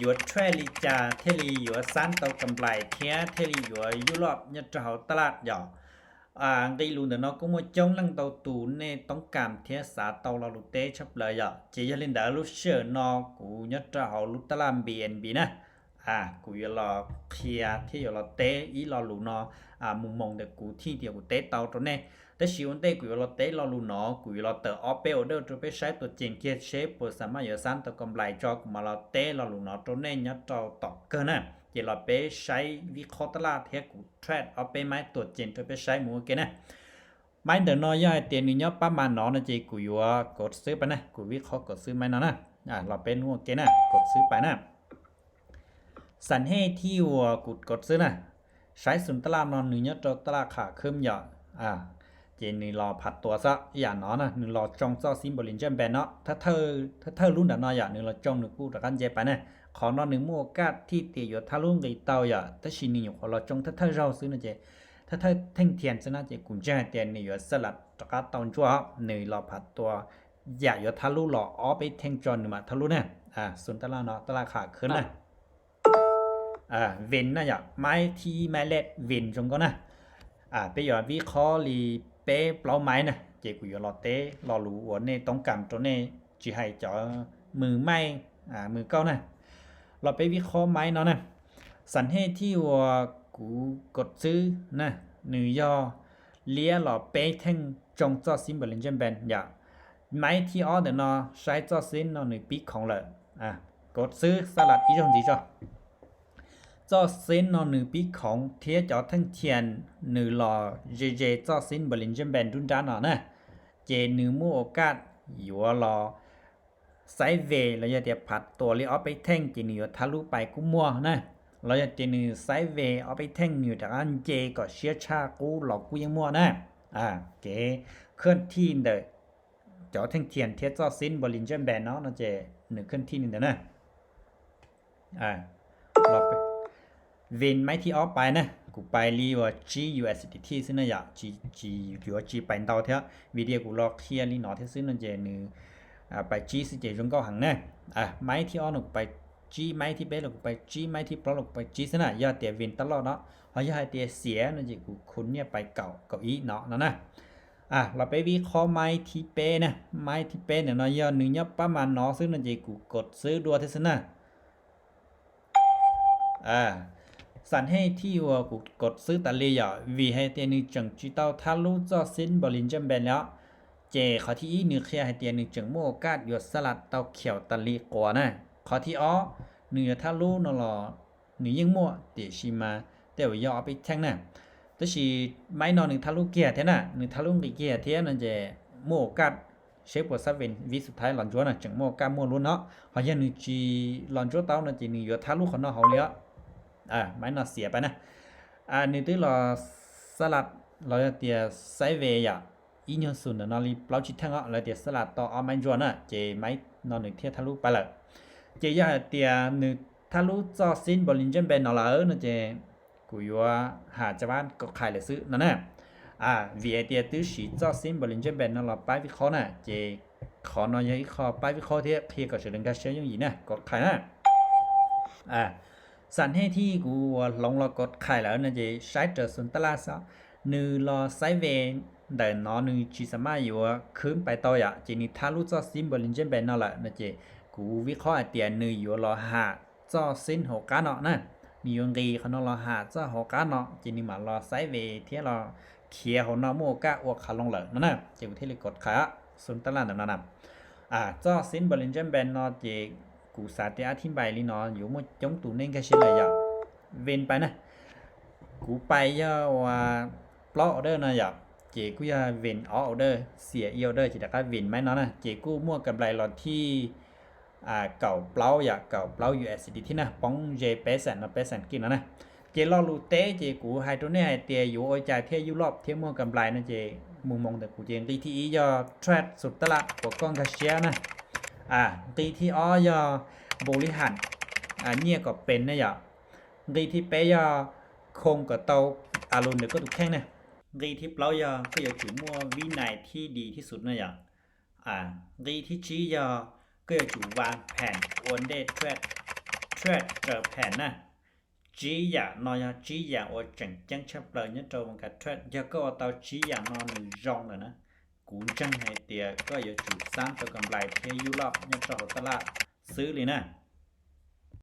yuav trade li cas thiaj li yuav xab tau kam nplais thiab thiaj li yuav yuj loj nyob rau hauv taj laj yom. Nqe lus ntawm no kuj muaj coob leej ntau tus nej toob kam thiab xav tau lo lus teb tshaj plaws yom. Ces yog li ntawd lub sij hawm no kuv nyob rau hauv lub taj laj B N B na, kuv yuav los qhia thiab yuav los teb ib lo lus no mus moos ntawm kuv thiaj tias kuv teb tau rau nej. Tab sis ua ntej kuv yuav los teb lo lus no kuv yuav los tawm ob peb order rau peb saib tuam cees kiag seb puas xav mas yuav xab tau kam nplais tso kuv mam los teb lo lus no rau nej nyob rau tom kawg na. Ces los peb saib vib qhob taj laj thiab kuv trade ob peb maib tuam cees rau peb saib mus ua ke na. Maib ntawm no yog hais tias nws nyob pab mas no no ces kuv yuav kov xwb pais na, kuv vib qhob kov xwb maib no na. Los peb nub ua ke na, kov xwb pais na. Xam hej thij uas kuv kov xwb na, saib xus taj laj no nws nyob rau taj laj qham khwb yom. Ces nws los phav tuas xwb ib yam no na, nws los tsoo txoj xib npaus lis ntsej npees no, thawj thawj lub ntawm no yom, nws los tsoo nws kuj rov qab nce pais na. Qhov no nws muaj kaj thij tias yuav thab lub nqis tau yom, tab sis nws nyuam qhuav los tsoo thawj thawj zaug xwb no ces, thawj thawj theej thias xwb na ces kuv ntseeg hais tias nws yuav xab las rov qab tau ntsuaj, nws los phav tuas yam yuav thab lub los ob peb theej tso nws mam thab lub na. Xus taj laj no taj laj qham khwb na. Vin na yom, maib thib ib maib lej vin zoo nkauj na. Peb yuav vib qhob li peb plaub maib na ces kuv yuav los teb lo lus uas nej toob kam rau nej tsis hais cov mws maij mws kauj na. Los peb vib qhob maib no na. Xam hej thij uas kuv kov xwb na, nws yog liab los peb theej tsoo txoj xib npaus lis ntsej npees yom. Maib thib ob ntawm no saib txoj xib no nws pib khoov lawm. Kov xwb xab las ib zaug ntxiv tso. Txoj xib no nws pib khoov thiab cov theej thias nws los ze ze txoj xib npaus lis ntsej npees nruab nrab no na. Ces nws muaj ua kaj yuav los xaiv ves los yog tias phav tuas li ob peb theej ces nws yuav thab lub pais kuj muaj na. Los yog tias nws xaiv ves ob peb theej nws rov qab nce kom siab tshaj qub los kuj yeej muaj na. Kev khwj thij ntawm cov theej thias thiab txoj xib npaus lis ntsej npees no no ces nws khwj thij li ntawd na. Vin maib thib ob pais na, kuv pais li uas tsib U S D T xwb na yom, tsis yuav tsis pais ntau thiab vim tias kuv los qhia li no thiab xwb no ces nws pais tsib xwb ces zoo nkauj heev na. Maib thib ob no kuv pais tsib, maib thib peb los kuv pais tsib, maib thib plaub los kuv pais tsib xwb na, yog tias vin taj loj no. Ho yog hais tias xiav no ces kuv khu nyiaj pais kaum kaum ib no no na. Los peb vib qhob maib thib peb na, maib thib peb ntawm no yog nws nyob pab mas no xwb no ces kuv kov xwb dua thiab xwb na. Xam hej thij uas kuv kov xwb tas li yom, vim hais tias nws tseem tsis tau thab lub txoj xib npaus lis ntsej npees li os. Ces qhov thib ib nws qhia hais tias nws tseem muaj ua kaj yuav xab las tau khiaum tas li quas na. Qhov thib ob, nws yuav thab lub no los nws yeej muaj tiam sis mas tej zaum yog ob peb theej na. Tab sis maib no nws thab lub kiag thiab na, nws thab lub nqis kiag thiab no ces muaj ua kaj seb puas xab ves vib xus thaib los ntsuab na, tseem muaj ua kaj muaj lub no. Ho yog nws tsis los ntsuab tau no ces nws yuav thab lub qhov no hauv li os. Maib no xiav pais na. Nws twb los xab las los yog tias xaiv ves yom, ib nyuag xus ntawm no li plaub tsib theej os, los tias xab las tau ob maib ntsuab na ces maib no nws thiaj thab lub pais lawm. Ces yog hais tias nws thab lub txoj xib npaus lis ntsej npees no lawm no ces kuv yuav has caj vab kov qhais lawm xwb no na. Vim hais tias twb siv txoj xib npaus lis ntsej npees no los pab vib qhob na ces qhov no yog ib qho pab vib qhob thiab qhia kom sawv daws nkag siab yooj yim na, kov qhais na. Xam hej thij kuv uas hloov los kov qhais lawm no ces saib raws xus taj laj xwb, nws los xaiv ves ntawm no nws tsis xam maj yuav khwb pais tau yom, ces nws thab lub txoj xib npaus lis ntsej npees no lawm no ces kuv vib qhob hais tias nws yuav los ham txoj xib hauv qab no na. Nws yuav nqis qhov no los ham txoj hauv qab no ces nws mam los xaiv ves thiab los khiav hauv no muaj ua kaj ua qhov loo lawm no na, ces kuv thiaj li kov qhais xus taj laj ntawm no na. Txoj xib npaus lis ntsej npees no ces kuv xav tias ab thib npais li no yuav muaj coob tus nej nkag siab lawm yom. Ven pais na, kuv pais yog uas plaub order no yom, ces kuj yog ven ob order, xiav ib order ces rov qab ven maib no na, ces kuj muaj kam nplais los thij kaum plaub yom, kaum plaub U S D T na, poob ze peb xees no peb xees kij no na. Ces lo lus teb ces kuv hais rau nej hais tias yuav ua cas thiaj yuj loj thiab muaj kam nplais no ces mus moos ntawm kuv ces nqi thib ib yog trade xus taj laj uas koj nkag siab na. Nqi thib ob yog npaus li ham nyiaj kom pees ne yom. Nqi thib peb yog khoo kom tau a lus ntawm koj tus kheej ne. Nqi thib plaub yog koj yuav tsum muaj vib nais thib di thib xus na yom. Nqi thib tsib yog koj yuav tsum vas pheem ua ntej trade, trade raws pham na. Tsib yam no yog tsib yam uas tseem ceeb tshaj plaws nyob rau voo kas trade. Yog koj ua tau tsib yam no nws zoo lawm na, kuv ntseeg hais tias koj yuav tsum xab tau kam nplais thiab yub loj nyob rau hauv taj laj xwb li na.